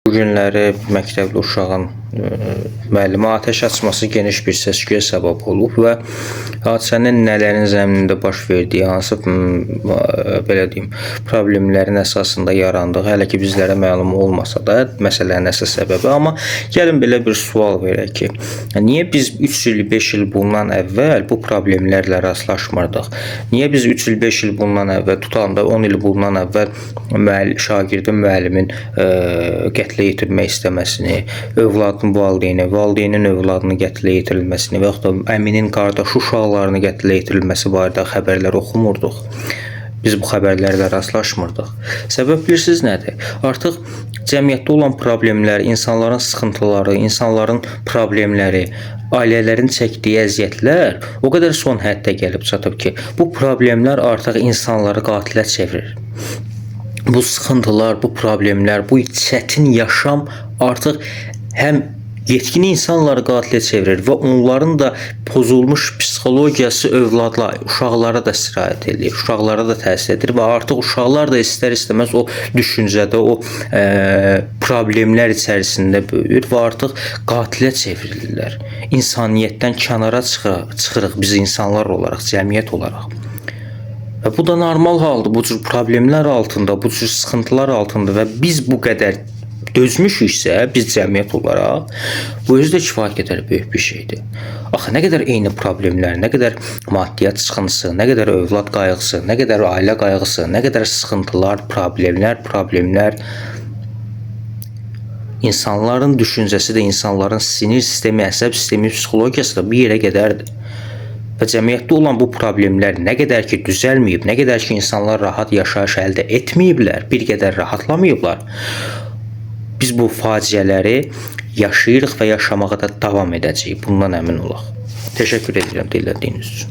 Bu günləri məktəbli uşağın müəllimə atəş açması geniş bir səs-küyə səbəb olub və hadisənin nələrin zəminində baş verdiyi, hansı belə deyim, problemlərin əsasında yarandığı hələ ki bizlərə məlum olmasa da məsələnin əsas səbəbi, amma gəlin belə bir sual verək ki, niyə biz 3 il, 5 il bundan əvvəl bu problemlərlə rastlaşmırdıq? Niyə biz 3 il, 5 il bundan əvvəl, tutalım da 10 il bundan əvvəl şagirdin müəllimin qətlə yetirmək istəməsini, övladın valideyni, valideynin övladını qətlə yetirilməsini və yaxud da əminin qardaşı uşaqlarını qətlə yetirilməsi barədə xəbərlər oxumurduq? Biz bu xəbərlərlə rastlaşmırdıq. Səbəb bilirsiniz nədir? Artıq cəmiyyətdə olan problemlər, insanların sıxıntıları, insanların problemləri, ailələrin çəkdiyi əziyyətlər o qədər son həddə gəlib çatıb ki, bu problemlər artıq insanları qatilə çevirir. Bu sıxıntılar, bu problemlər, bu çətin yaşam artıq həm yetkin insanları qatilə çevirir və onların da pozulmuş psixologiyası övladlar, uşaqlara da sirayət edir, uşaqlara da təsir edir və artıq uşaqlar da istər-istəməz o düşüncədə, o problemlər içərisində böyüyür və artıq qatilə çevrilirlər. İnsaniyyətdən kənara çıxırıq biz insanlar olaraq, cəmiyyət olaraq. Və bu da normal haldır. Bu cür problemlər altında, bu cür sıxıntılar altında və biz bu qədər dözmüşüksə, biz cəmiyyət olaraq, bu özü də kifayət qədər böyük bir şeydir. Axı nə qədər eyni problemlər, nə qədər maddiyyat sıxıntısı, nə qədər övlad qayğısı, nə qədər ailə qayğısı, nə qədər sıxıntılar, problemlər. İnsanların düşüncəsi də, insanların sinir sistemi, əsəb sistemi, psixologiyası da bir yerə qədərdir. Və cəmiyyətdə olan bu problemlər nə qədər ki düzəlməyib, nə qədər ki insanlar rahat yaşayış əldə etməyiblər, bir qədər rahatlamayıblar, biz bu faciələri yaşayırıq və yaşamağa da davam edəcəyik. Bundan əmin olaq. Təşəkkür edirəm dinlədiyiniz üçün.